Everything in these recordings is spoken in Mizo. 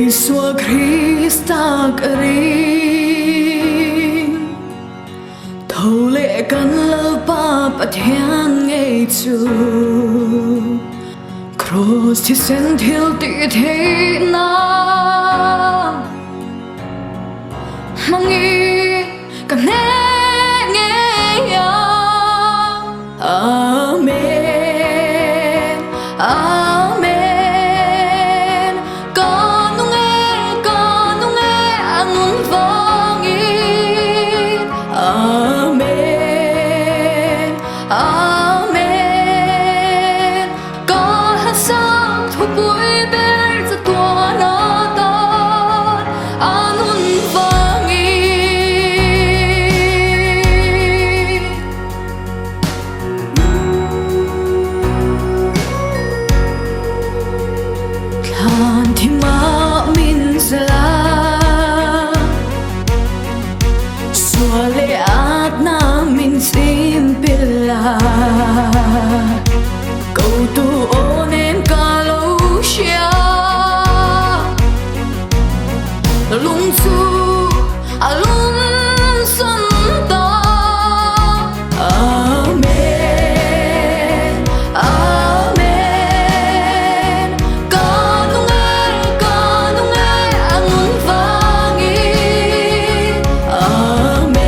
Isua Krista ka ring. Tho leh kan Lalpa Pathian ngei chu Kraws thisen thil tih theihna hmangin ka hneh ngei a. Amen, Amen. Ka nung e, ka nung e, a nun vangin. Amen, Amen. Ka hlasang thupui ber chatuan atan a nun vangin. Thlan thimah min zalh a, sual leh atna min chimpil a, kotu aw nen ka lo hria. Lung chu a lum san ta. Amen, Amen. Ka nung e, ka nung e, a nun vangin. Amen,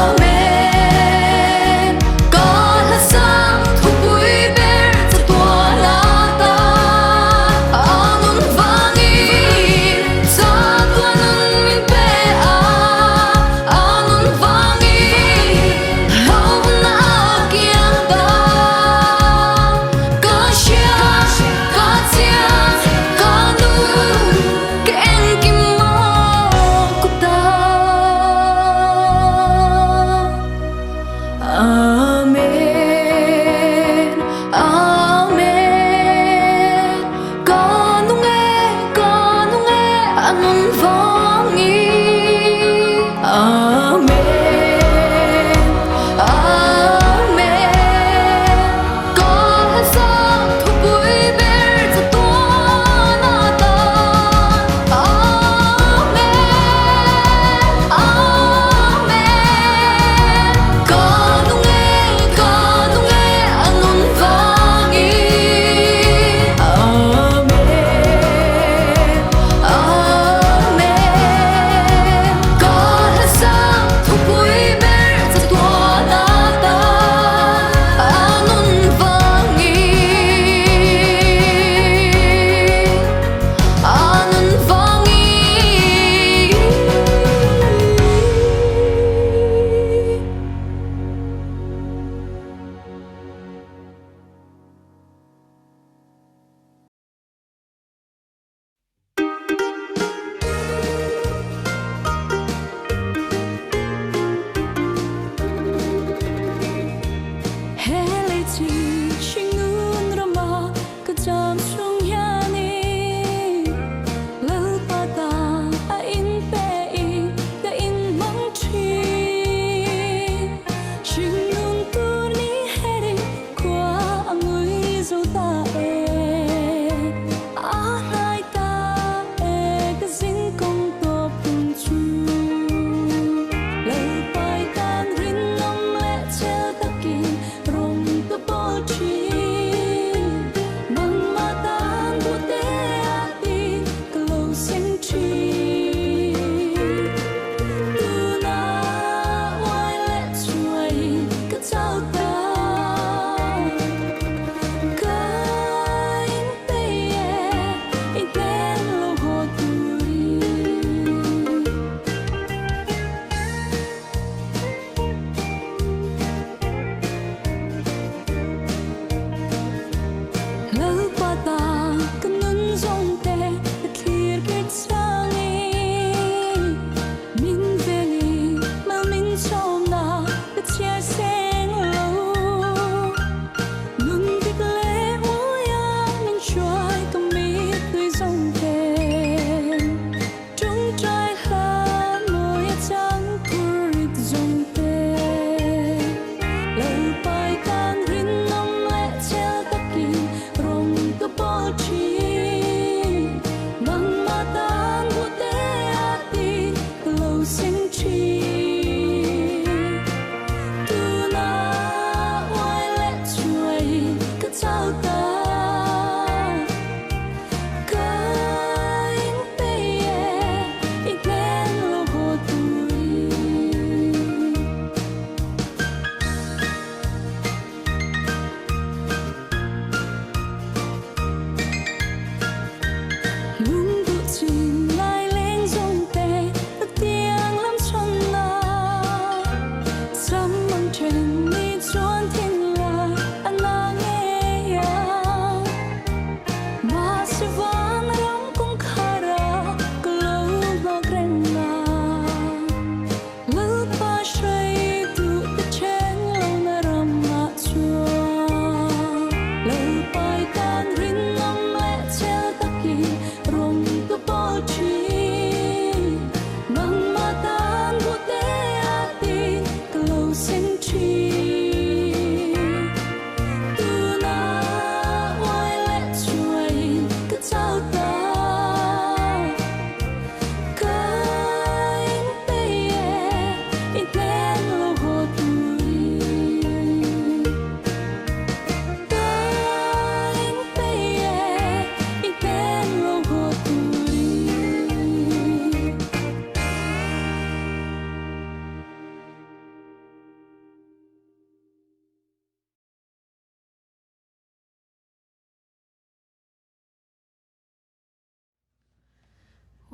Amen. Ka hla sang thupui ber chatuan atan a nun vangin. Chatuan nun.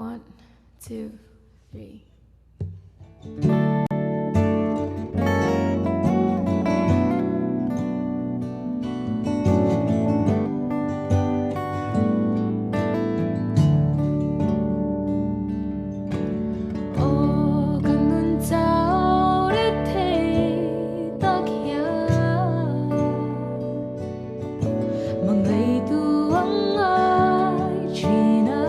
One, two, three. Aw ka nun chau re thei tak hian Hmangaihtu ang ngai thin a.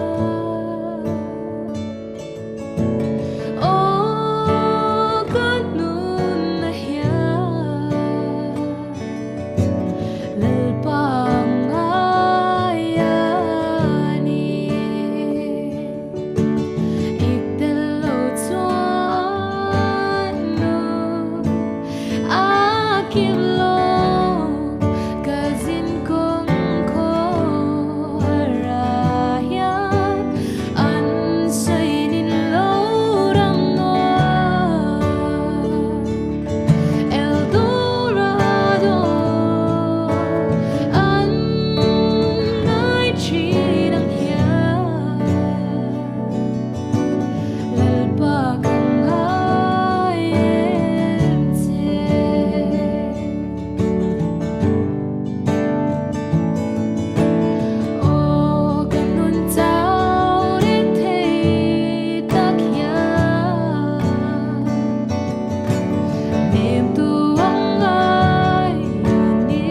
Aw ka nun a hian Lalpa ngai a ni. I tel lo chuan nun a kim lo ka zin kawng khaw a hian an sawiin lo ram nuam El Dorado an ngai thin ang hian Lalpa ka ngai em che. Aw ka nun chau re thei tak hian Nem tu ang ngai a ni.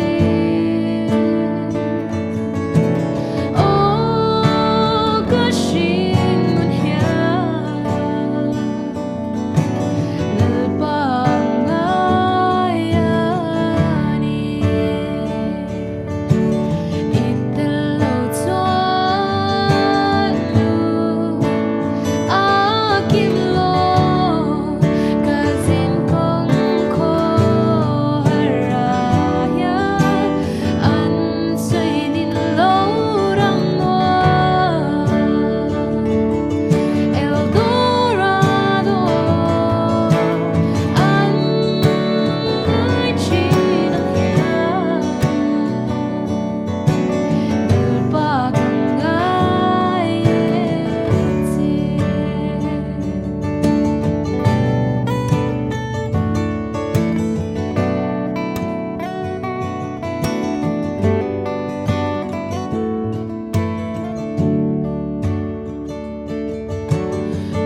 Aw ka hrin ngun hian Lalpa ngai a ni. I tel lo chuan nun a kim lo ka zin kawng khaw har a hian an sawiin lo ram nuam El Dorado an ngai thin ang hian Lalpa ka ngai em che.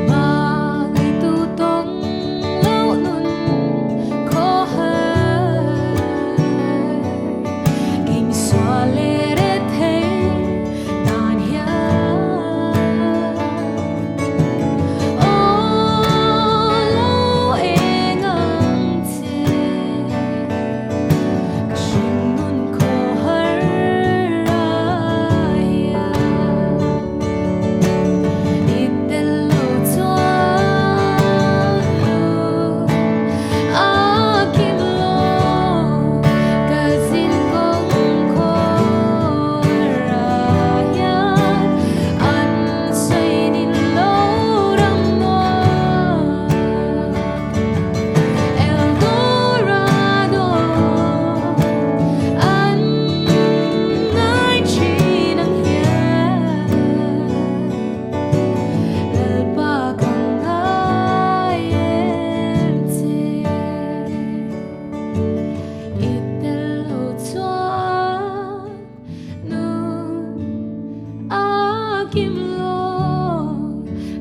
Hmangaihtu tawng loh nun khaw har Kei mi sual leh re thei tan hian Aw lo eng ang che Ka hring nun khaw har a hian I tel lo chuan nun a kim lo ka zin kawng khaw a hian an sawiin lo ram nuam El Dorado an ngai thin ang hian Lalpa ka ngai em che. I tel lo chuan nun a kim lo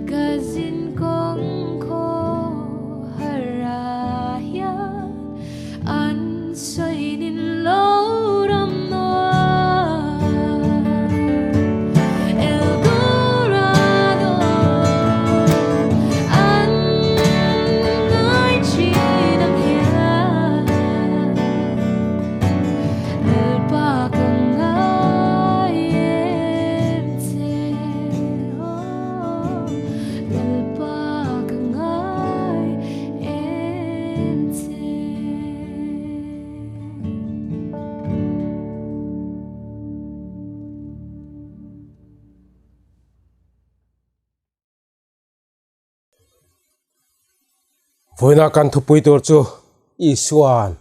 ka zin kawng khaw har a hian an sawiin lo ram nuam El Dorado an ngai thin ang hian Lalpa ka ngai em che Lalpa ka ngai em che. Vawiina kan thupui tur chu Isua'n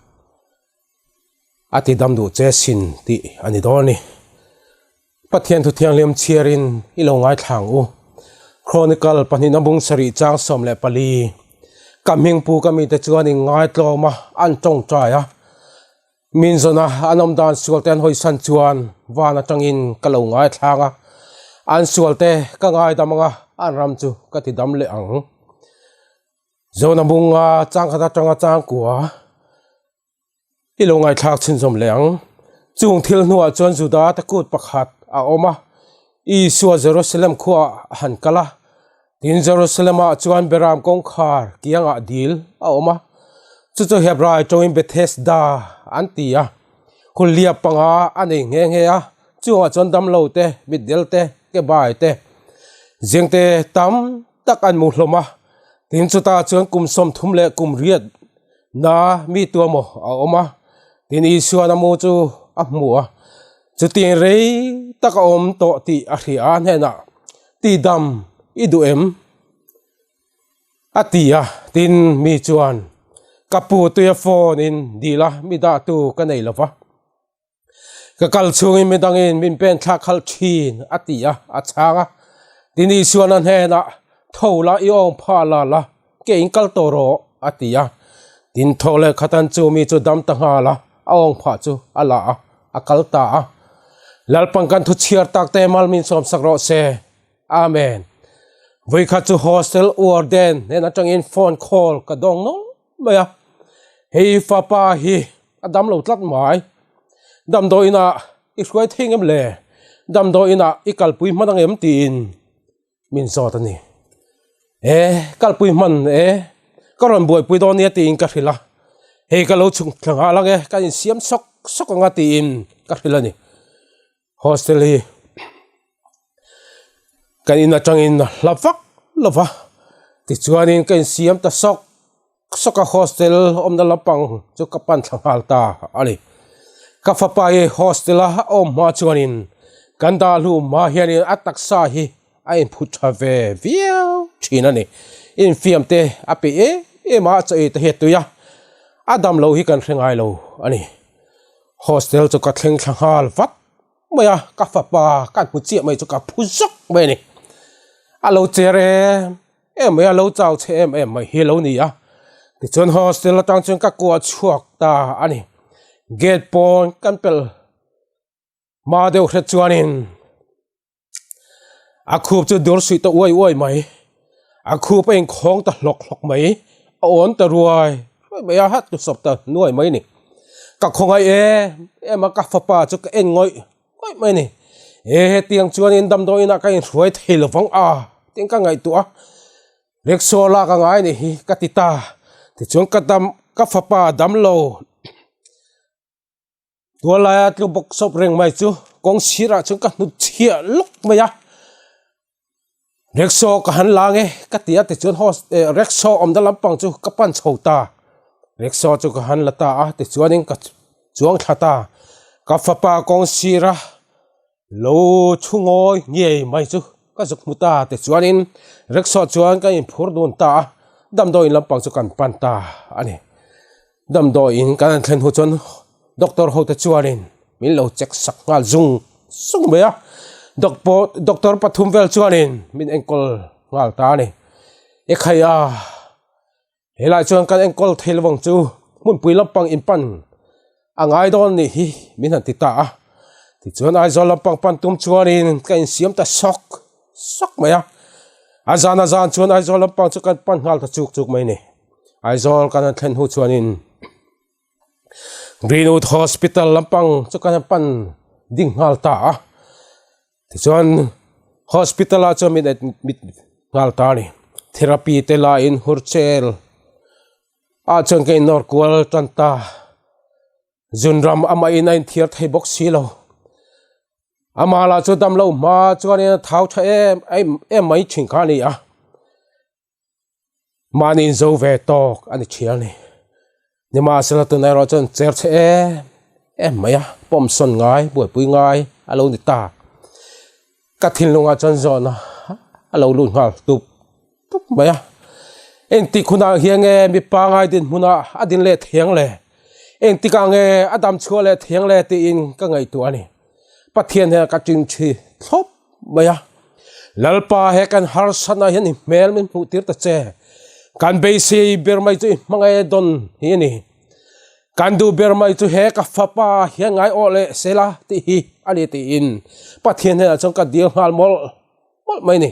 a ti dam duh che sin tih a ni dawn a ni. Pathian thu thianghlim chhiarin i lo ngaithla ang u. Chronicle pahnihna bung sarih chang 14, Ka hmingpu ka mite chuan in ngaitlawm a, an tawngtai a. Min zawna an awm dan sualte an hawisan chuan van atangin ka lo ngaithlang a, an sualte ka ngaidam ang a, an ram chu ka ti dam leh ang. Zona bunga changkhat atanga changkua i lo ngaithlak chhunzawm leh ang. Chung thil hnuah chuan Juda te kut pakhat a awm a, Isua Jerusalem khuaah a han kal a. Tin, Jerusalem-ah chuan Beram kawngkhar kiangah dil a awm a, chu chu Hebrai tawngin Bethesda an ti a. Hun liap panga a nei nghe nghe a, chungah chuan damlo te, mitdel te, kebai te, zingte tam tak an mu hlawm a. Tin, chutah chuan kum 30 leh kum riat na mi tuamaw a awm a, tin Isuan a mu chu a hmu a, chutin rei tak a awm tawh tih a hria a hnenah, Tidam i duh em? a ti a, tin mi chuan, Ka pu tuia phone in dil a, mi dahtu ka nei lo va. Ka kal chhungin midangin min pen thlak khalh thin, a ti a, a chhang a. Tin Isuan a hnenah, Tho la, i awng pha la la, ke in kal tawh rawh, a ti a. Tin tho leh khatan chu mi chu dam ta nghal a, a awng phah chu a la a, a kal ta a. Lalpan kan thu chhiar tak te mal min sawmsak rawh se. Amen. Vawikhat chu hostel warden hnen atangin phone call ka dawng nawlh mai a, hei fapa hi a dam lo tlat mai. Damdawi inah i hruai thei ngem le? Damdawi inah i kalpui hman ang em tiin min zawt a ni. E, kalpui hman e, ka rawn buaipui dawn nia tiin ka hrilh a. Hei ka lo chhuk thla nghal ang e, ka insiam sawk sawk ang a tiin ka hrilh a ni. Hostel hi kan in atangin hla vak lo va, tichuanin ka insiam ta sawk sawk a, hostel awmna lampang chu ka pan thla nghal ta a ni. Ka fapa hi hostel a awm hma chuanin kan dah hlu hma hianin a taksa hi a inphut tha ve viau thin a ni. Infiam te a peih em em a, chaw ei te hi a tui a, a dam lo hi kan hre ngai lo a ni. Hostel chu ka thleng thla nghal vat mai a, ka fapa ka hmu chiah mai chu ka phu zawk mai a ni. A lo cher em em mai a, lo chau chhe em em mai hi a lo ni a. Tichuan hostel atang chuan ka kuah chhuak ta a ni. Gate pawn kan pel hma deuh hret chuanin A khup chu dur suih ta uai uai mai. A khup a inkhawng ta hlawk hlawk mai. A awn ta ruai ruai mai a, hat tu sawp ta nuai mai a ni. Ka khawngaih em em a, ka fapa chu ka en ngawih ngawih mai a ni. E hetiang chuanin damdawi inah ka inhruai thei lo vang a tiin ka ngaihtuah a. Rickshaw lak a ngai ni hi ka ti ta. Tichuan ka dam ka fapa damlo. Tualaia tlu bawk sawp reng mai chu kawng sirah chuan ka hnut chhiah lawk mai a, rickshaw ka han la nge ka ti a tichuan hos eh rickshaw awmna lampang chu ka pan chho ta, rickshaw chu ka han la ta a tichuanin ka chuang thla ta, ka fapa kawng sira lo chhu ngawi ngei mai chu ka zuk hmu ta tichuanin rickshaw chuan ka inphur dun ta a, damdawiin lampang chu kan pan ta a ni. Damdawiin kan han thlen hu chuan doctor ho te chuanin min lo check sak nghal zung zung mai a, doctor pathum vel chuanin min enkawl nghal ta a ni. Ekhai a, helai chuan kan enkawl thei lovang chu hmunpui lampang in pan a ngai dawn nih hi min han ti ta a. Tichuan Aizawl lampang pan tum chuanin ka insiam ta sawk sawk mai a, a zan a zan chuan Aizawl lampang chu kan pan nghal ta chuk chuk mai a ni. Aizawl kan han thlen hnu chuanin Greenwood Hospital lampang chu kan han pan ding nghal ta a, tichuan hospital ah chuan min admit nghal ta a ni. Therapy te laiin hurchel ah chuan ka innawr kual tan ta, zunram amahin a inthiar thei bawk si lo. Amah lah chu damlo hma chuanin a thau tha em em mai thin kha a ni a. Mahni inzo ve tawk a ni thial ni. Nimahsela tun erawh chuan cher chhe em em mai a, pawmsawn ngai, buaipui ngai a lo ni ta. Ka thinlungah chuan zawhna a lo lut nghal tup tup mai a. Engtik hunah hian nge mipa ngai dinhmunah a din leh thiang le? Engtikah nge a dam chhuah leh thiang le tiin ka ngaihtuah a ni. Pathian hian ka ṭingṭhi thlawp mai a. Lalpa he kan harsatna hian i hmel min hmuh tir ta che. Kan beisei ber mai chu i hmangaih dawn hi a ni. Kan duh ber mai chu he ka fapa hian ngai awh leh sela tih hi a ni tiin Pathian hnenah chuan ka dil nghal mawlh mawlh mai a ni.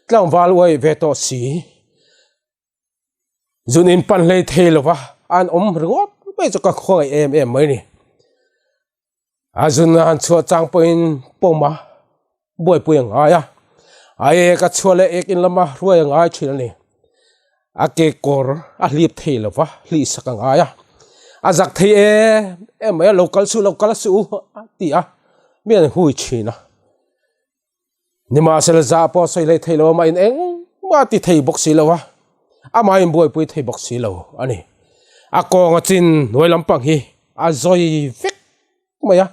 Tlangval uai ve tawh si. Zun in pan hlei thei lova an awm ringawt mai chu ka khawngaih em em mai a ni. A zun a han chhuah chang pawhin pawm a buaipui a ngai a, a ek a chhuah leh ek in lama hruai a ngai thin a ni. A ke kawr a hlip thei lova hlih sak a ngai a, a zak thei em em mai a lo kal suh lo kal suh u a ti a, mi an hui thin a. Nimahsela zah pawh sawi leh thei lo a, amahin engmah ti thei bawk si lo a, amahin buaipui thei bawk si lo a ni. A kawnga chin hnuai lampang hi a zawi vek mai a,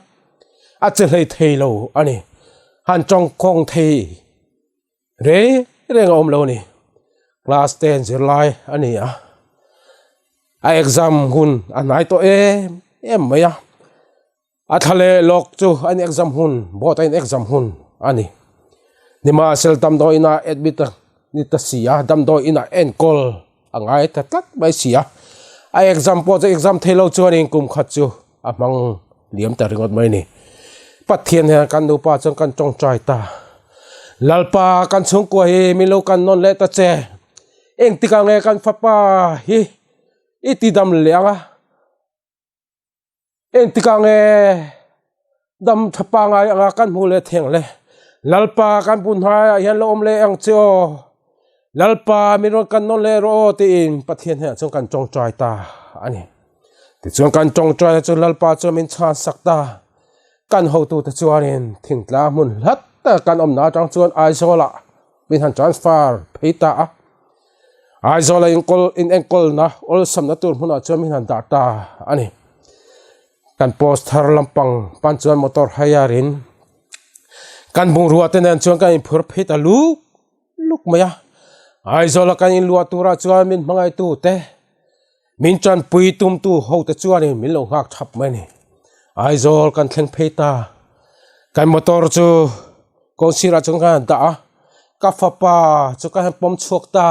a che hlei thei lo a ni. Han tawngkawng thei reng reng a awm lo a ni. Class ten zirlai a ni a, a exam hun a hnai tawh em em mai a. A thla leh lawk chu an exam hun, board a in exam hun a ni. Nimahsel damdawi inah admit a ni ta si a, damdawi inah enkawl a ngai ta tlat mai si a. A exam pawh chu exam thei lo chuanin kum khat chu a hmang liam ta ringawt mai a ni. Pathian hian kan nupa chuan kan tawngtai ta. Lalpa kan chhungkua hi min lo kan nawn leh ta che. Engtikah nge kan fapa hi i tidam leh ang a? Engtikah nge dam tha pangai anga kan hmuh leh theng le? Lalpa kan bu hnaiah hian la awm leh ang che aw. Lalpa min rawn kan nawn leh rawh aw tiin Pathian hnenah chuan kan tawngtai ta a ni. Tichuan kan tawngtaina chu Lalpa chuan min chhan sak ta. Kan hotute chuanin thingtlang hmun hlat tak kan awmna atang chuan Aizawlah min han transfer phei ta a. Aizawla inkawl inenkawlna awlsamna tur hmunah chuan min han dah ta a ni. Kan post thar lampang pan chuan motor hire in kan bungrua te nen chuan kan inphur phei ta luk luk mai a. Aizawla kan inluah turah chuan min hmangaihtu te min tanpui tumtu ho te chuanin min lo nghak thap mai a ni. Aizawl kan thleng phei ta kan motor chu kawng sirah chuan ka han dah a ka fapa chu ka han pawm chhuak ta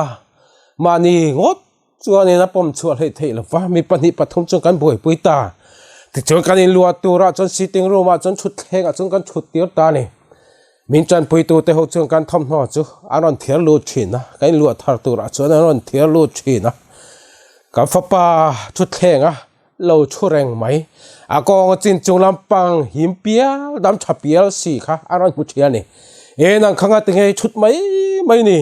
mahni ngawt chuanin a pawm chhuah hleih theih lo va mi pahnih pathum chuan kan buaipui ta tichuan kan inluah turah chuan sitting room ah chuan thutthleng ah chuan kan thut tir ta a ni min tanpuitu te ho chuan kan thawmhnaw chu an rawn thiar lut thin a kan inluah thar turah chuan an rawn thiar lut thin a ka fapa thutthleng a. Lo thu reng mai. A kawng a chin chung lampang him pial dam tha pial si kha a rawn hmu thin a ni. E nang kha ngati ngei thut mai mai ni.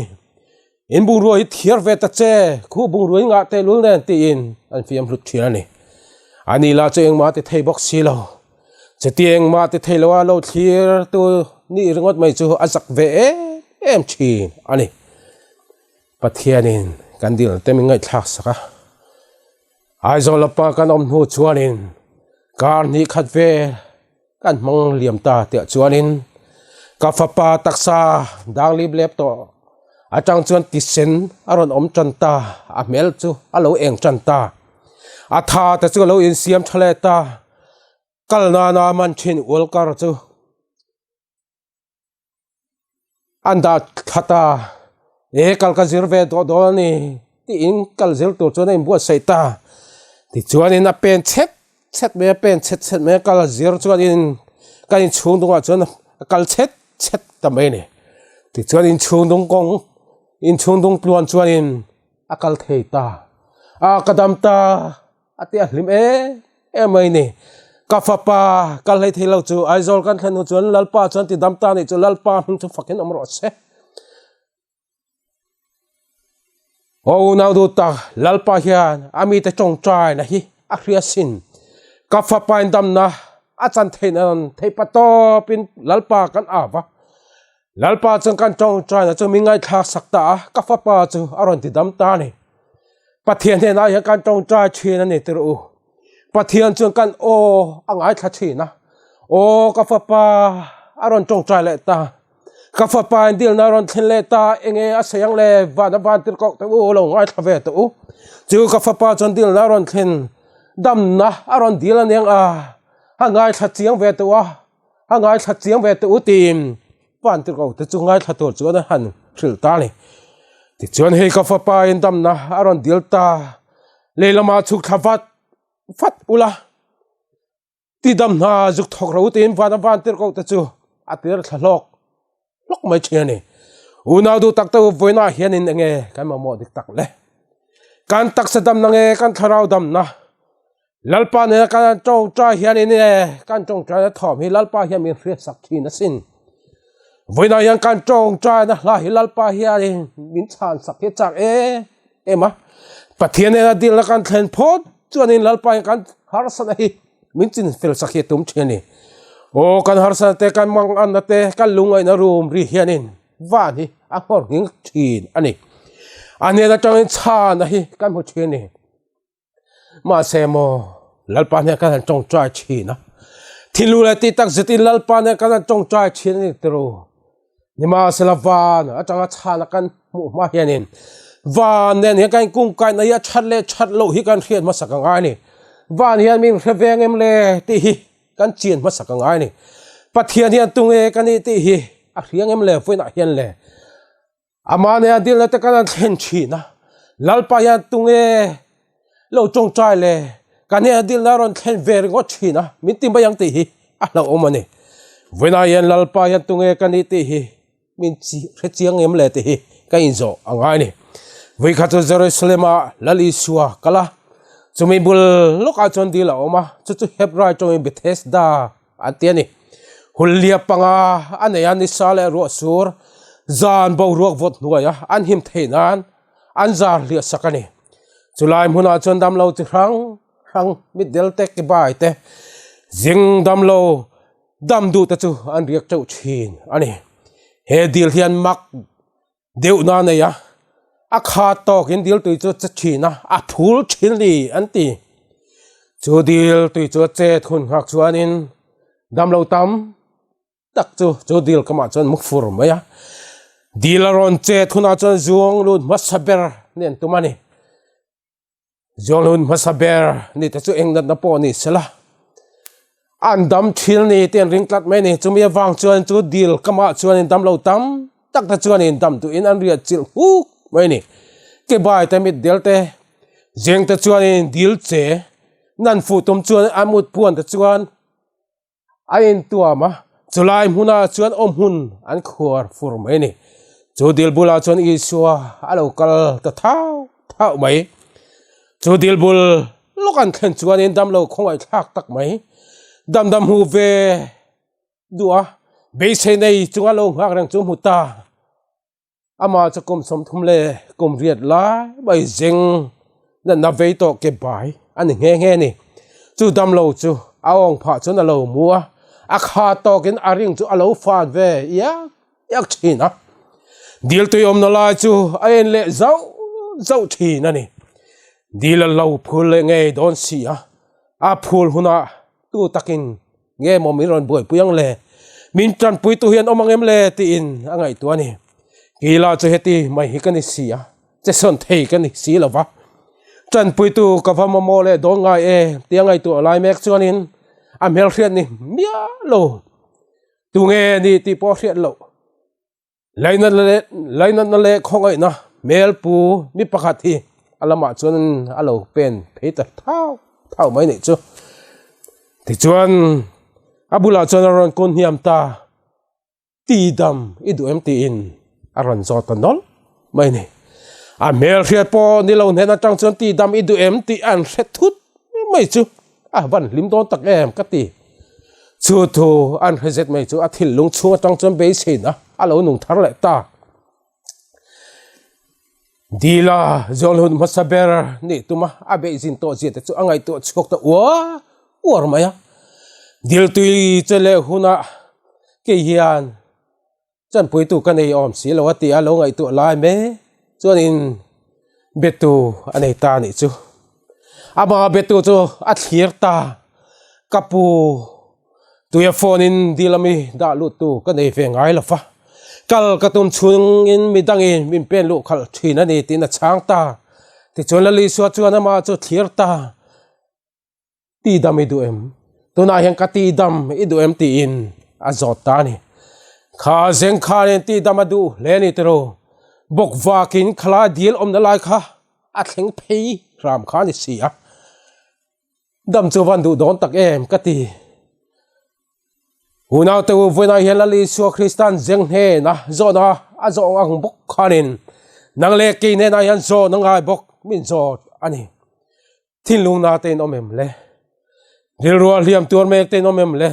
In bungrua hi thiar ve ta che, khu bungrua hi ngah tehlul nen tiin an fiam hlut thin a ni. A ni lah chu engmah ti thei bawk si lo. Chuti engmah ti thei lo a lo thlir tu nih ringawt mai chu a zak ve em em thin a ni. Pathianin kan dil te min ngaihthlak sak a. Aizawl lapa kan awm hnu chuanin kar hnih khat vel kan hmang liam ta tih chuanin ka fapa taksa danglip lep tawh atang chuan tisen a rawn awm tan ta, a hmel chu a lo eng tan ta, a tha te chu a lo insiam tha leh ta, kal nana man thin ualkar chu. An dah thla ta, e kal ka zir ve dawh dawn a ni tiin kal zir tur chuan a inbuatsaih ta. Tichuanin a pen chhet chhet mai a, pen chhet chhet mai a, kal zir chuanin kan inchhung dungah chuan a kal chhet chhet ta mai a ni. Tichuan inchhung dung kawng inchhung dung tluan chuanin a kal thei ta, a ka dam ta. A ti a hlim em em mai ni. Ka fapa kal hlei thei lo chu Aizawl kan thlen hnu chuan Lalpa chuan ti dam ta nih chu Lalpa hming chu fakin awm rawh se. Aw unau duh tak Lalpa hian a mite tawngtaina hi a hria sin. Ka fapa in damna a chan theih nan theih pa tawpin Lalpa kan au va. Lalpa chuan kan tawngtaina chu min ngaihthlak sak ta a, ka fapa chu a rawn ti dam ta a ni. Pathian hnenah hian kan tawngtai thin a ni tirh u. Pathian chuan kan aw a ngaithla thin a, Aw ka fapa a rawn tawngtai leh ta, ka fapa in dilna a rawn thlen leh ta, enge a sawi ang le, van a van tirh koh teh u, lo ngaithla ve teh u. Chu ka fapa chuan dilna a rawn thlen, damna a rawn dil aniang a, a ngaithla chiang ve teh u a, a ngaithla chiang ve teh u tiin. Vantirhkoh te chu ngaithla tur chuan a han hrilh ta a ni. Tichuan hei ka fapa in damna a rawn dil ta, lei lamah chhuk thla vat vat ula, ti dam hna zuk thawk ro tiin vana Vantirhkoh te chu a tir thla hlawk hlawk mai thin a ni. Unau duh tak te u vawiinah hianin enge kan mamawh dik tak le? Kan taksa damna nge kan thlarau damna? Lalpa nena kan tawngtai hianin e kan tawngtaina thawm hi Lalpa hian min hriatsak thin asin. Vawiinah hian kan tawngtaina hla hi Lalpa hianin min chhansak hi chak em em a. Pathian nena dilna kan thlen phawt chuanin Lalpa hian kan harsatna hi min chin fel sak hi a tum thin a ni. Aw kan harsatna te kan manganna te kan lungngaihna rum ri hianin van hi a nghawr nghing thin a ni. A hnen atangin chhana hi kan hmu thin a ni. Mahse maw Lalpa hnen kan han tawngtai thin a, thinlung leh tih tak zetin Lalpa hnen kan han tawngtai thin a ni tiro. Nimahsela van atanga chhana kan hmuh hma hianin van nen hian kan inkungkaihna hi a that leh that loh hi kan hriat hmasak a ngai a ni. Van hian min hre veng em le tih hi kan chian hmasak a ngai a ni. Pathian hian tunge ka nih tih hi a hriang em le vawiinah hian le. Amah nena dilna te kan han thlen thin a, Lalpa hian tunge lo tawngtai le ka hnena dilna a rawn thlen ve ringawt thin a, min ti mai ang tih hi a hlauhawm a ni. Vawiinah hian Lalpa hian tunge ka nih tih hi min hre chiang em le tih hi ka inzawh a ngai a ni. Vawikhat chu Jerusalem-ah Lal Isua kal a, chumi bul lawkah chuan dil a awm a, chu chu Hebrai tawngin Bethesda An ti a ni. Hullia panga a nei a, nisa leh ruah sur zan boruak vawt hnuaia an him theih nan an zar hliah sak a ni. Chulai hmunah chuan damlo chi hrang hrang mitdel te kebai te zing damlo dam duh te chu an riak teuh thin a ni. He dil hian mak deuh na nei a, a khat tawkin dil tui chu a che thin a, a phul thin a ni an ti. Chu dil tui chu a chet hun nghak chuanin damlo tam tak chu chu dil kamah chuan mu fur mai a. Dil a rawn chet hunah chuan zuang lut hmasa ber nen tum a ni. Zuanglun hmasa ber ni te chu eng natna pawh ni sela an dam thil ni te an ring tlat mai a ni. Chumi avang chuan chu dil kamah chuanin damlo tam tak te chuanin dam duhin an riah chilh huk mai a ni. Kebai te mitdel te zeng te chuanin dil che nan fuh tum chuan an mut puan te chuan A intuam a, chulai hmunah chuan awm hmun an khuar fur mai a ni. Chu dil bulah chuan Isua a lo kal ta thau thau mai. Chu dil bul lawk an thlen chuanin damlo khawngaih thlak tak mai, dam dam hmu ve duh a, beisei nei chunga lo nghak reng chu hmu ta. Amah chu kum 30 leh kum riat lai mai zeng natna vei tawh ke bai a ni nghe nghe a ni. Chu damlo chu a awng phah chuan a lo mu a, a kha tawkin a ring chu a lo fan ve iak iak thin a. Dil tui awmna lai chu a en leh zauh zauh thin a ni. Dil a lo phul leh ngei dawn si a, a phul hunah tu takin Nge maw min rawn buaipui ang le? Min tanpuitu hi an awm ang em le? tiin a ngaihtuah a ni. Kila chu heti mai hi ka ni si a, che sawn thei ka ni si lo va. Tanpuitu ka va mamawh leh dawn ngai e tia ngaihtuah lai mek chuanin a hmelhriat ni miah lo. Tunge ni tih pawh a hriat loh. Lainatna leh khawngaihna hmel pu mi pakhat hi a lamah chuan a lo pen phei ta thau thau mai nih chu. Tichuan a bulah chuan a rawn kun hniam ta, Ti dam i duh em tiin a rawn zawt ta nawlh mai a ni. A hmel hriat pawh ni lo hnen atang chuan ti dam i duh em tih an hre thut mai chu a van hlim dawn tak em ka ti. Chu thu an hre zet mai chu a thinlung chhung atang chuan beiseina a lo nung thar leh ta. Dila zawl hun hmasa ber nih tuma a beihzin tawh zia te chu a ngaihtuah chhuak ta uar uar mai a. Dil tui che leh hunah kei hian Chanpuitu ka nei awm si lo a ti a, lo ngaihtuah lai mek chuanin betu a nei ta a nih chu. Amah betu chu a thlir ta, ka pu tuia phone in dil ami dah lut tu ka nei ve ngai lo va, kal ka tum chhungin midangin min pen luh khalh thin a ni tiin a chhang ta. Tichuan Lalisua chuan amah chu thlir ta. Ti dam i duh em? Tunah hian ka ti dam i duh em? tiin a zawt ta a ni. Kha zeng khanin tihdam a duh hle a ni tiraw? Bawk vakin khalai dil awmna lai kha a thleng phei hram kha a ni si a. Dam chu van duh dawn tak em ka ti. Unaute u vawiinah hian Lal Isua Kristan zeng hnena zawhna a zawh ang bawk khanin nang leh kei hnenah hian zawhna ngai bawk min zawt a ni. Thinlung na te in awm em le? Rilrua hliam tuar mek te in awm em le?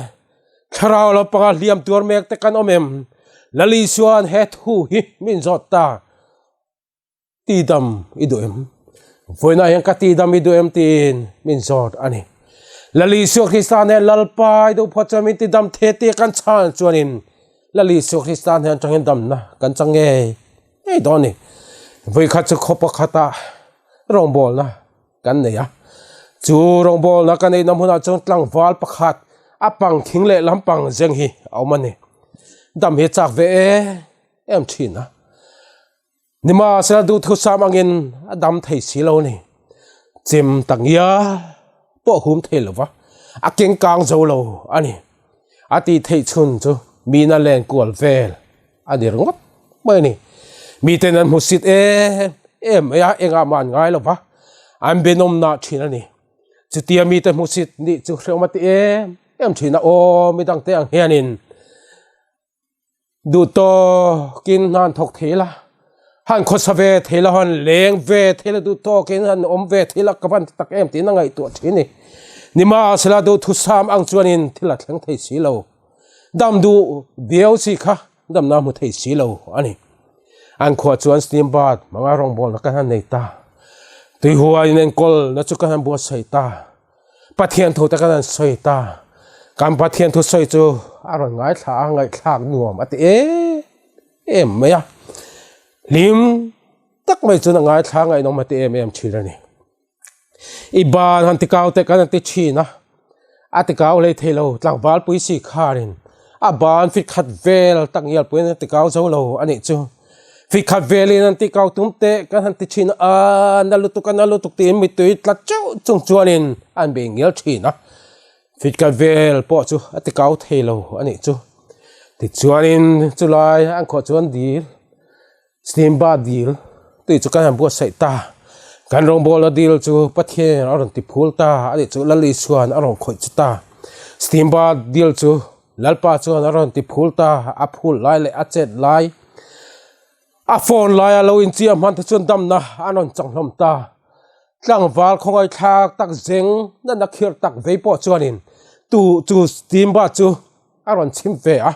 Thlarau lampanga hliam tuar mek te kan awm em? Lal Isua'n he thu hi min zawt ta. Tidam i duh em? Vawiinah hian ka tidam i duh em tiin min zawt a ni. Lal Isua Krista nen Lalpa i duh phawt chuan min tidam the tia kan chhan chuanin Lal Isua Krista hnen atangin damna kan chang ngei ngei dawn a ni. Vawikhat chu khaw pakhatah rawngbawlna kan nei a, chu rawngbawlna ka neihna hmunah chuan tlangval pakhat a pang thing leh lampang zeng hi a awm a ni. Dam hi a chak ve em em thin a, nimahsela duhthusam angin a dam thei si lo a ni. Chem tak ngial pawh a hum thei lo va, a keng kang zo lo a ni. A tih theih chhun chu mina len kual vel a ni ringawt mai a ni. Miten an hmusit em em mai a, engah mah an ngai lo va, an benawm nah thin a ni. Chutia mite hmusit nih chu hrehawm a ti em em thin a, aw midangte ang hianin Duh tawkin hna an thawk thei la, han khawsa ve thei la, han leng ve thei la, duh tawkin han awm ve thei la ka van ti tak em tiin a ngaihtuah thin a ni. Nimahsela duhthusam ang chuanin thil a thleng thei si lo. Dam duh viau chi kha damna hmu thei si lo a ni. An khuah chuan steam bath hmanga rawngbawlna kan han nei ta. Tuihua inenkawl na chu kan han buatsaih ta. Pathian thu te kan han sawi ta, kan Pathian thu sawi chu a rawn ngaithla a, ngaihthlak nuam a ti em em mai a, hlim tak mai chuan a ngaithla ngaihnawm a ti em em thin a ni. I ban han ti kau te kan han ti thin a, a ti kau hlei thei lo, tlangval pui si kharin a ban fit khat vel tak ngial puiin a ti kau zo lo a nih chu. Fi khat velin an ti kau tum teh kan han ti thin a, na lutuk a na lutuk tiin mittui tla cheuh chung chuanin an bei ngial thin a. Fi khat vel pawh chu a ti kau thei lo a nih chu. Tichuanin chulai an khawh chuan dil, steam bath dil tih chu kan han buatsaih ta. Kan rawngbawlna dil chu Pathian a rawn ti phul ta a nih chu Lal Isua'n a rawn khawih chu ta. Steam bath dil chu Lalpa chuan a rawn ti phul ta, a phul lai leh a chet lai, a phone laia lo inchiah hman te chuan damna an rawn chang hlawm ta. Tlangval khawngaihthlak tak zeng natna khirh tak vei pawh chuanin tu chu steam bath chu a rawn chhim ve a,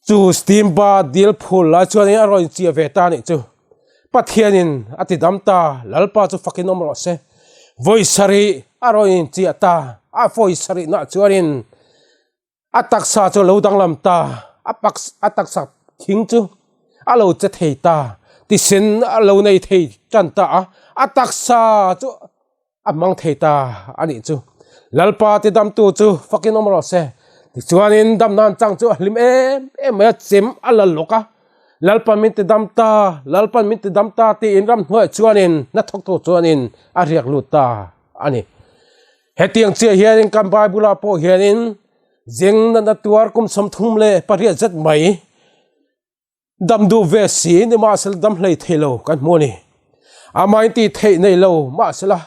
chu steam bath dil phul lai chuanin a rawn inchiah ve ta anih chu. Pathianin a ti dam ta, Lalpa chu fakin awm rawh se. Vawi sarih a rawn inchiah ta, a vawi sarihnaah chuanin a taksa chu a lo danglam ta, a a taksa thing chu a lo che thei ta, tisen a lo nei thei tan ta a, a taksa chu a hmang thei ta a nih chu. Lalpa ti damtu chu fakin awm rawh se. Tichuanin damnan chang chu a hlim em em mai a, chem a la lawk a. Lalpa min ti dam ta, Lalpan min ti dam ta tiin ramhnuaiah chuanin hnathawktu chuanin a riak lut ta a ni. Hetiang chiah hianin kan Bible-ah pawh hianin zeng natna tuar kum 38 zet mai Dam duh ve si nimahsela dam hlei thei lo kan hmu a ni. Amah in tih theih nei lo mahsela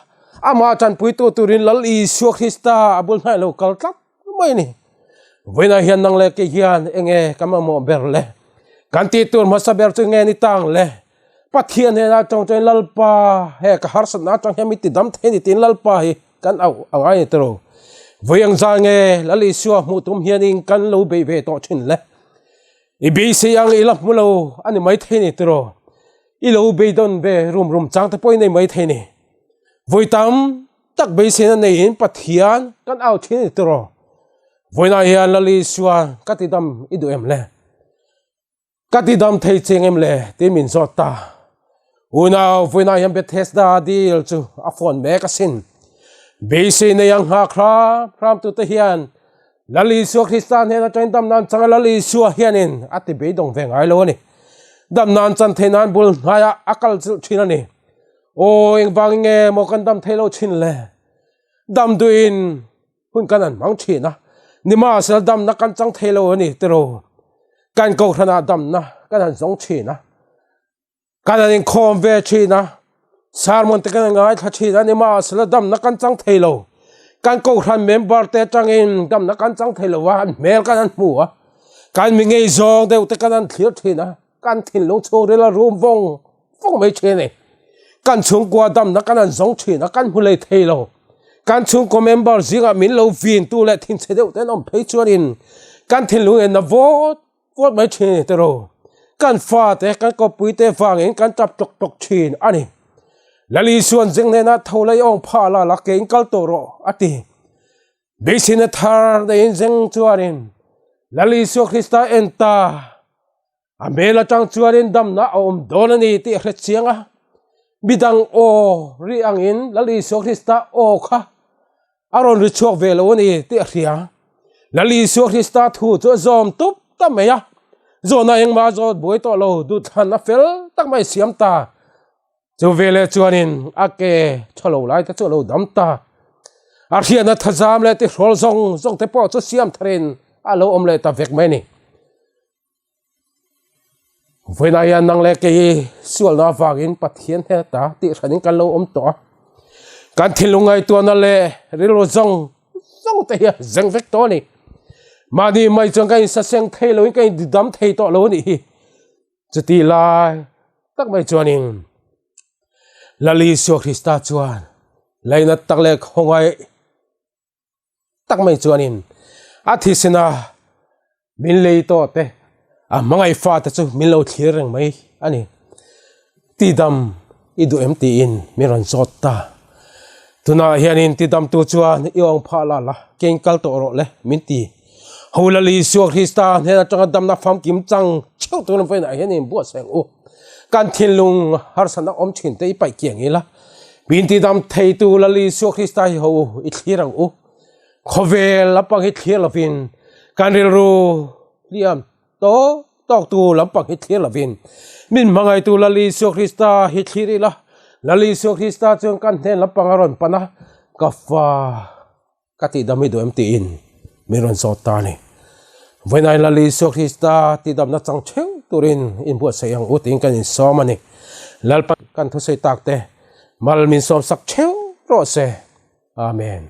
amah tanpuitu turin Lal Isua Krista a bul hnaih lo kal tlat mai a ni. Vawiinah hian nang leh kei hian enge kan mamawh ber le? Kan tih tur hmasa ber chu nge ni tang le? Pathian hnenah tawngtawiin Lalpa he ka harsatna atang hian mi ti dam thei a ni tiin Lalpa hi kan auh a ngai a ni tawh. Vawi engzah nge Lal Isua hmuh tum hianin kan lo beih ve tawh thin le? I beisei ang i la hmu lo a ni maithei ni tiraw? I lo beidawn ve rum rum chang te pawh i nei maithei ni. Vawi tam tak beiseina neiin Pathian kan au thin a ni tiraw? Vawiinah hian Lal Isua ka tidam i duh em le? Ka tidam thei cheng em le? Tiin min zawt ta. Unau, vawiinah hian Bethesda dil chu a phone mek asin. Beisei nei ang nghak hram hram tute hian Lal Isua Krista hnen atangin dam nan changa Lal Isua hianin a ti beidawng ve ngai lo a ni. Dam nan chan thei nan bul hnaiah a kal chilh thin a ni. Aw, engvangin nge maw kan dam thei lo thin le? Dam duhin hun kan han hmang thin a, nimahsela damna kan chang thei lo a ni tiraw? Kan kohhranah damna kan han zawng thin a, kan han inkhawm ve thin a, sermon te kan han ngaithla thin a, nimahsela damna kan chang thei lo. Kan kohhran member te atangin damna kan chang thei lo a, an hmel kan han hmu a, kan mi ngei zawng deuh te kan han thlir thin a, kan thinlung chhungril a rum vawng vawng mai thin a ni. Kan chhungkua damna kan han zawng thin a, kan hmu lei thei lo. Kan chhungkaw member zingah min lo vin tu leh thinchhe deuh te an awm phei chuanin kan thinlung en na vawt vawt mai thin a ni tiraw. Kan fate, kan kawppuite vangin kan tap tlawk tlawk thin a ni. Lal Isuan zeng hnenah tho lei awng phah la la kein kal tawh rawh a ti. Beiseina thar neiin zeng chuanin Lal Isua Krista en ta. A hmel atang chuanin damna a awm dawn a ni tih a hre chiang a, midang aw ri angin Lal Isua Krista aw kha a rawn ri chhuak ve lo a ni tih a hria. Lal Isua Krista thu chu a zawm tup ta mai a, zawhna engmah a zawt buai tawh lo, duhthlan a fel tak mai siam ta. Chu veleh chuanin a ke tha lo lai te chu a lo dam ta. A hriatna thazam leh tihrawl zawng zawng te pawh chu siam tharin a lo awm leh ta vek mai a ni. Vawiinah hian nang leh kei sualna avangin Pathian heta tih hranin kan lo awm tawh a. Kan thinlung ngaihtuahna leh rilru zawng zawng te hi a zeng vek tawh a ni. Mahni mai chuan ka insaseng thei loin ka indidam thei tawh lo a nih hi. Chuti lai tak mai chuanin Lal Isua Krista chuan lainat tak leh khawngaih tak mai chuanin a thisena min lei tawh te a hmangaih fate chu min lo thlir reng mai a ni. Tidam i duh em tiin min rawn zawt ta. Tunah hianin tidamtu chuan i awng phah la la, keng kal tawh rawh le min ti. Ho Lal Isua Krista hnen atanga damna famkim chang theuh turin vawiinah hianin buatsaih ang u. Kan thinlung harsatna awm thin te i paih kiang ila. Min tidam theitu Lal Isua Krista hi ho i thlir ang u. Khawvel lampang hi thlir lovin kan rilru hliam tawk tawktu lampang hi thlir lovin min hmangaitu Lal Isua Krista hi thlir ila. Lal Isua Krista chuan kan hnen lampang a rawn pan a, ka fa. Ka tihdam hi duh em tiin min rawn zawt ta a ni. Vawiinai Lal Isua Krista tihdamna chang theuh turin inbuatsaih ang u tiin kan insawm a ni. Lalpa kan thusawi tak te mal min sawmsak theuh rawh se. Amen.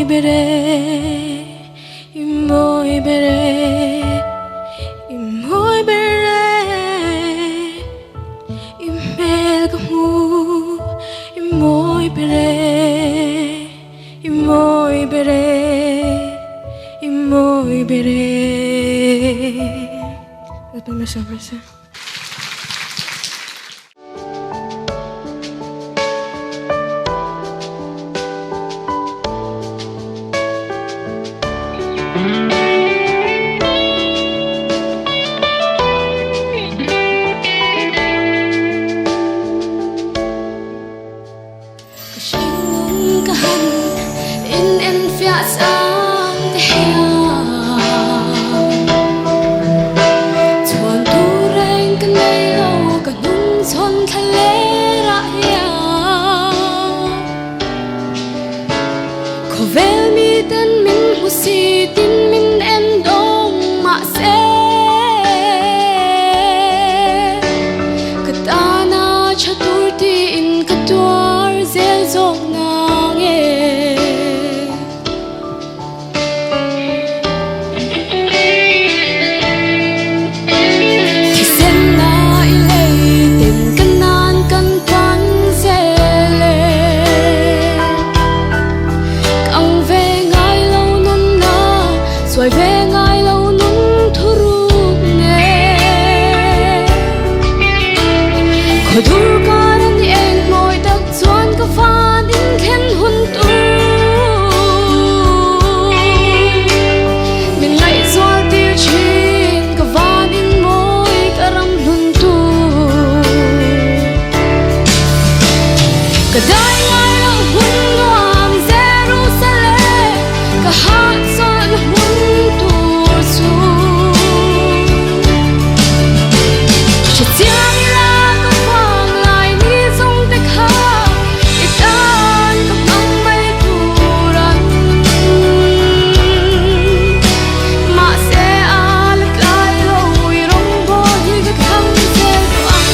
ber e, i mawi ber e, i mawi ber e, i hmel ka hmu, i mawi ber e, i mawi ber e, i mawi ber e. Lalpa malsawm rawh se. Ka hringnun ka han in en fiah chang te hian Chhuan tur reng ka nei lo ka hnung chhawn thla ler ah hian Khawvel miten min hmu si tin min en dawng mahse Ka tana tha tur tiin ka tuar zel zawk nang e. Thisen na i lei ten ka nan kan tuan zel e. Kang ve ngai lo nun na, suai ve ngai lo nun thuruk nen. Khaw dur kar an eng mawi tak chuan ka van in thlen hun tur. Min ngaihzual tir thin ka van in mawi ka ram hlun tur. Ka dai ngai loh hun nuam Jerusalem ka hahchawlh na hmun tur chu. Hrechiang ila ka vang lai ni zawng te kha i tan ka hmang mai tur an. Mahse a la tlai lo i rawngbawl hi ka thlang zel tawh ang.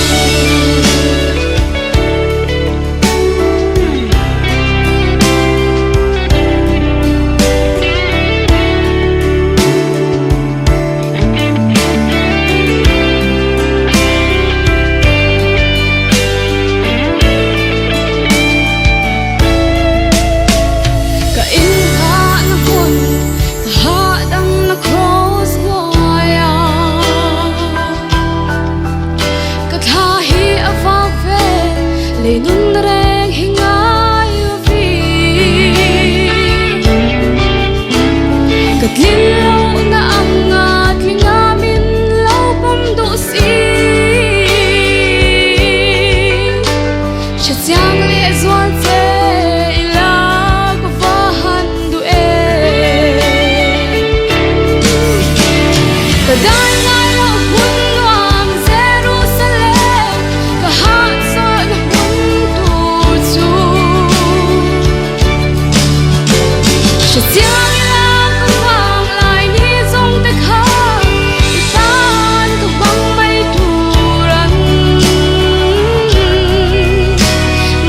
Ka inghahna hmun ka hahdamna kraws hnuaia Ka thla hi a vak ve lei nun reng hi ngai vi Ka tlin lohna anga tlinga min lo pawm duh si Hre chiang leh zual che ila ka va han duh e Ka dai ngai loh hun nuam Jerusalem ka hahchawlhna hmun tur chu Hre chiang ila ka vang lai ni zawng te kha i tan ka hmang mai tur an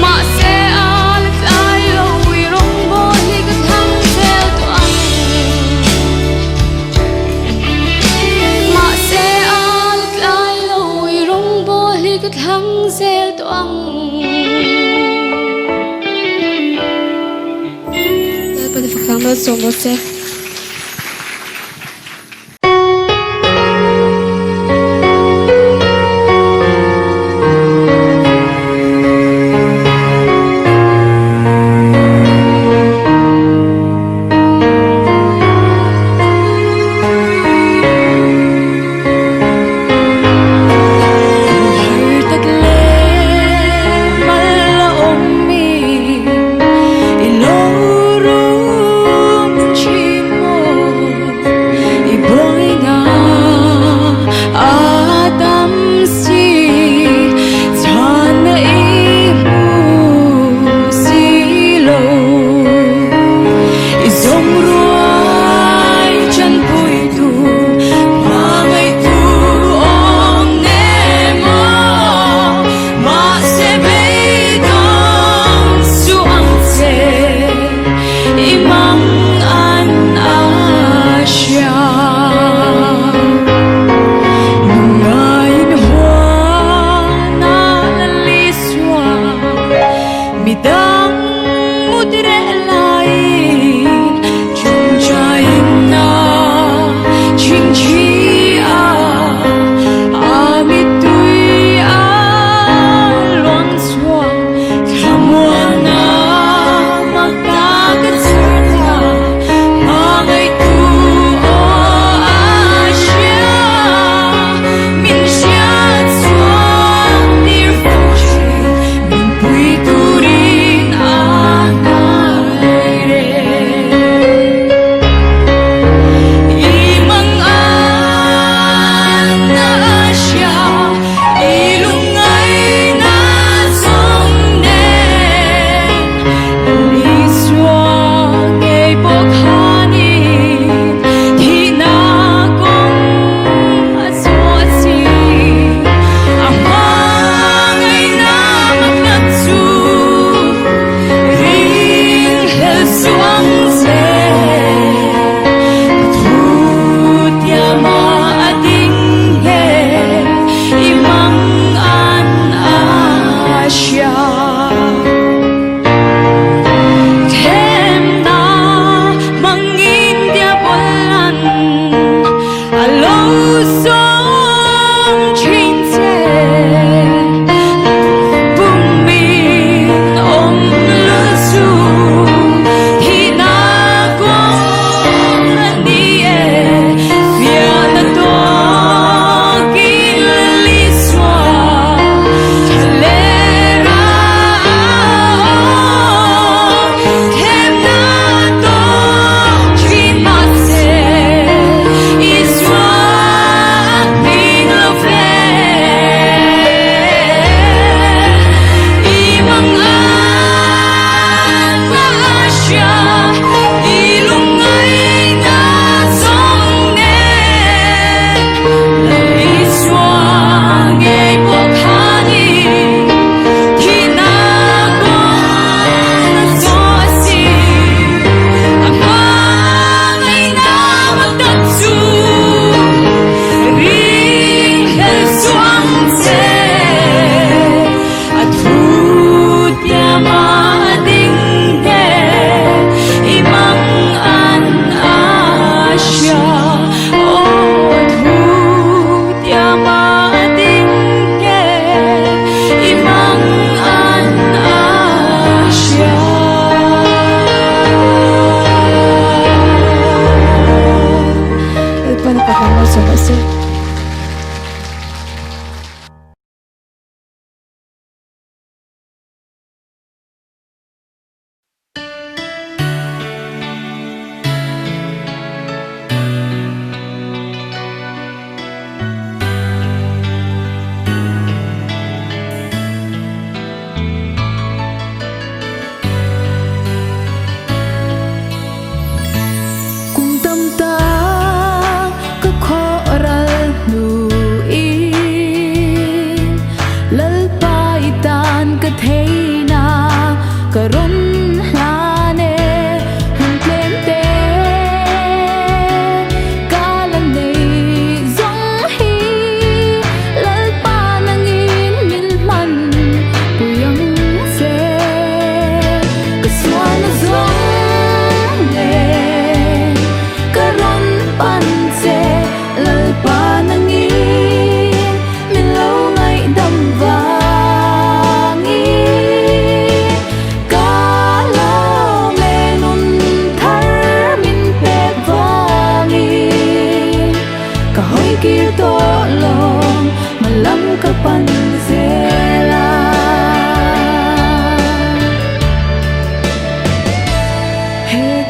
Mahse a la tlai lo i rawngbawl hi ka thlang zel tawh ang. Mahse a la tlai lo i rawngbawl hi ka thlang zel tawh ang. Lalpa fak hlang malsawm rawh se. Har tak leh mal a awm mi i lo rum thin.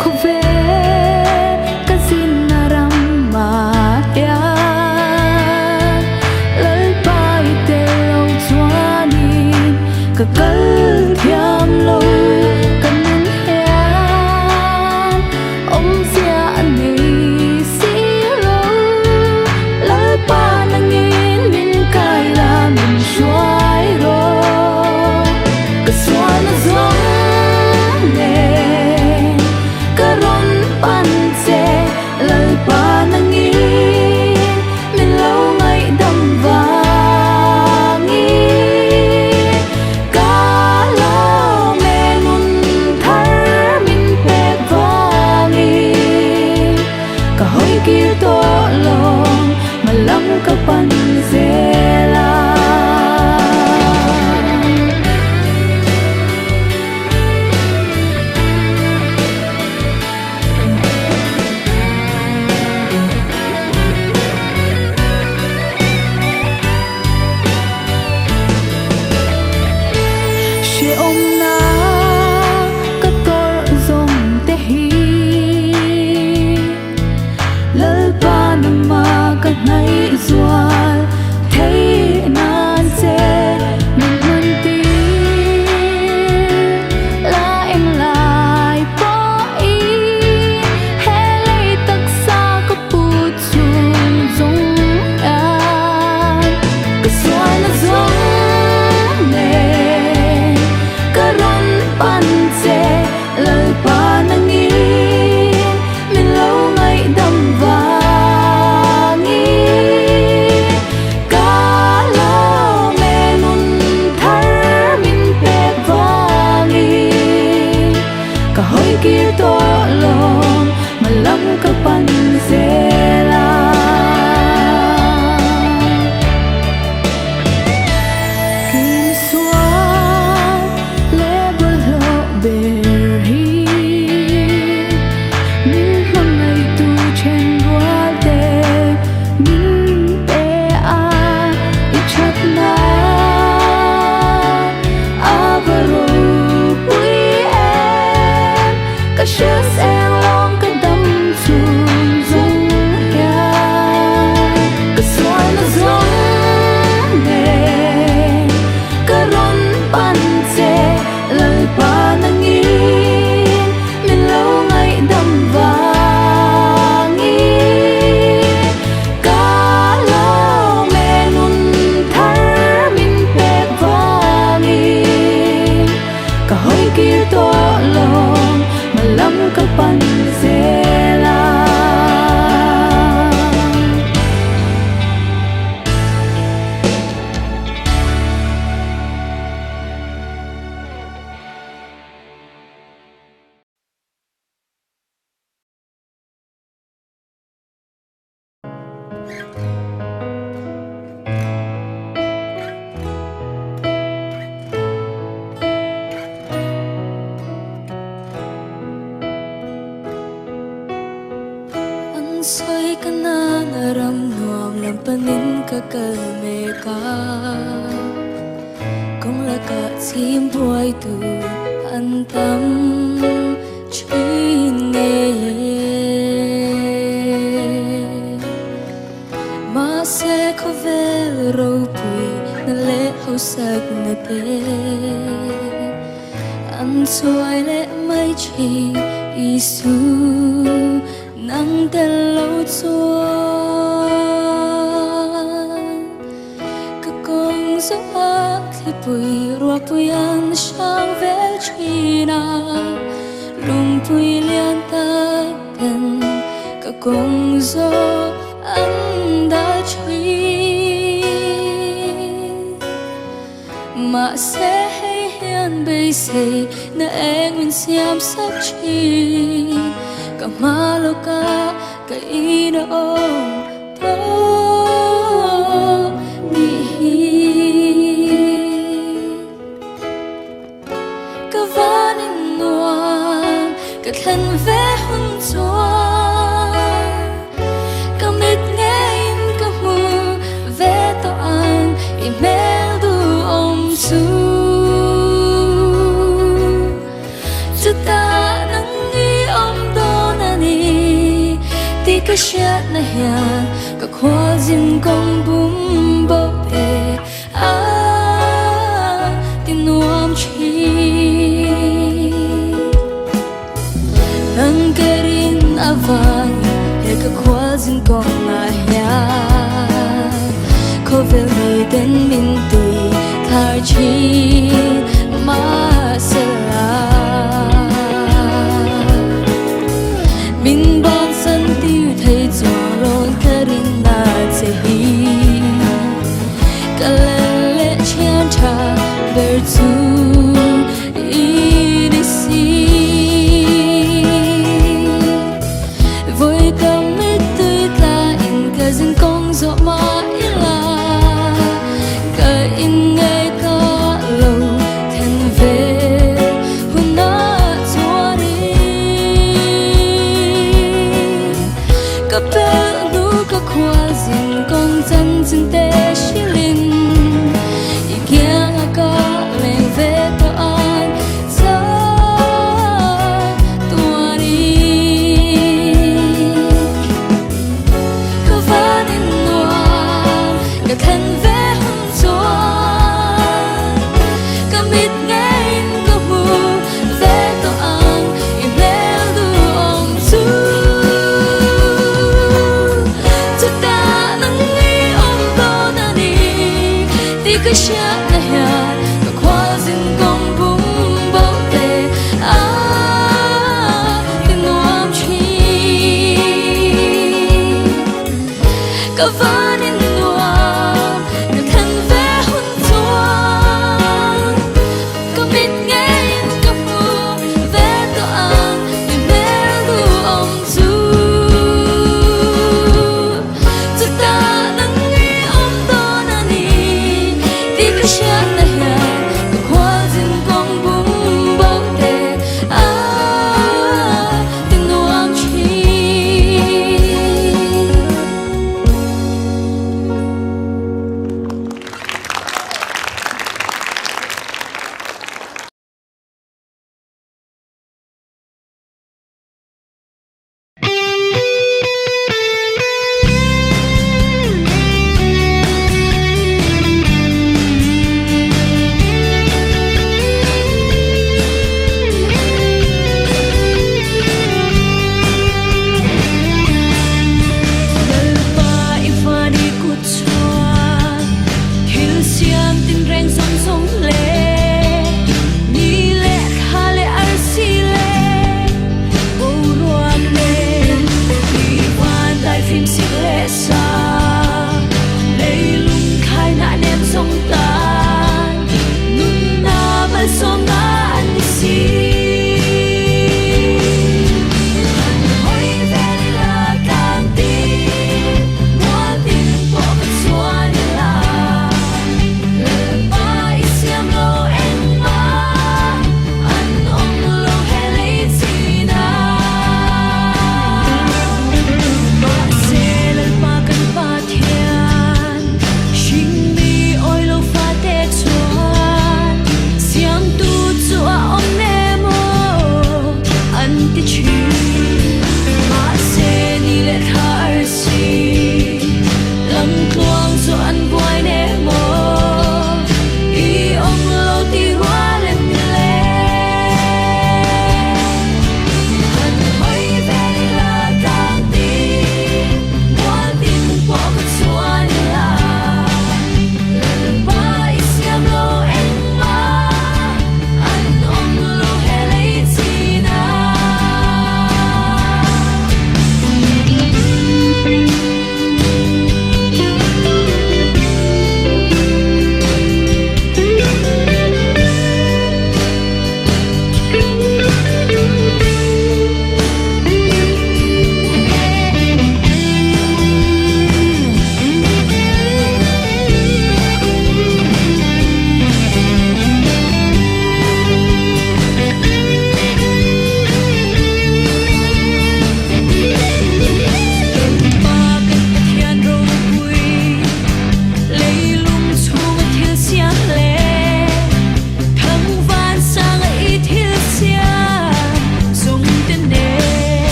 khawvel ka zinna ramah hian Lalpa i tel lo chuanin ka kal thiam lo ka nun hian awmzia a nei si lo Lalpa nangin min kai la min hruai rawh ka sualna zawng nen ka rawn pan che Lalpa nangin min lo ngaihdam vangin ka lawm e nun thar min pek vangin ka hawi kir tawh lawm hma lam ka pan zel a. Hrehawmna ka tawrh zawng te hi Lalpa nangma ka hnaih zual theih nan che min hman tir la eng lai pawhin he lei taksa ka put chhung zawng hian ka sualna zawng nen ka rawn pan che Lalpa nangin min lo ngaihdam vangin ka lawm e nun thar min pek vangin ka hawi kir tawh lawm hma lam ka pan zel a. Kim sual leh bawlhhlawh ber hi min hmangaihtu then rual te min pe a i thatna a va ropui em ka hriat eng lawng ka dam chhung zawng hian ka sualna zawng nen ka rawn pan che Lalpa nangin min lo ngaihdam vangin ka lawm e nun thar min pek vangin ka hawi kir tawh lawm hma lam ka pan zel a. An sawi ka nana ram nuam lam panin ka kal mek a, kawng lakah chhim buaitu an tam thin ngei e. Mahse khawvel ropui na leh hausak na te an chuai leh mai thin Isu nang tel lo chuan ka kawng zawh a thlipui ruahpui an hrang vel thin a lungpui lian tak ten ka kawng zawh an dah thin. Mahse hei hian beisei na eng min siam sak thin ka hma lawka ka in a awm tawh tih hi. Ka van in nuam ka thlen ve hun chuan ka mit ngeiin ka hmu ve tawh ang i hmel duhawm chu. Chutah nang i awm ka hriatna hian ka khualzin kawng bum bo te a ti nuam thin. Nang ka rin avangin he ka khualzin kawngah hian khawvel miten min ti thar thin mahsela min bansan tir thei chuang rawn ka rin na che hi ka len leh thian tha ber chu i ni si. Vawi tam mittui tla in ka zin kawng zawh mah ila ka inngai ka lo then ve hunah chuanin ka pelh hnu ka khual zin kawng chanchin te hrilhin i kianga ka leng ve tawh ang chuan tuarin ka van in nuam ka thlen ve hun chuan ka mit ngeiin ka hmu ve tawh ang i hmel duhawm chu. Chutah nang i awm dawn a ni tih ka hriatna hian ka khualzin kawng bum bo te a ti nuam thin. Ka van.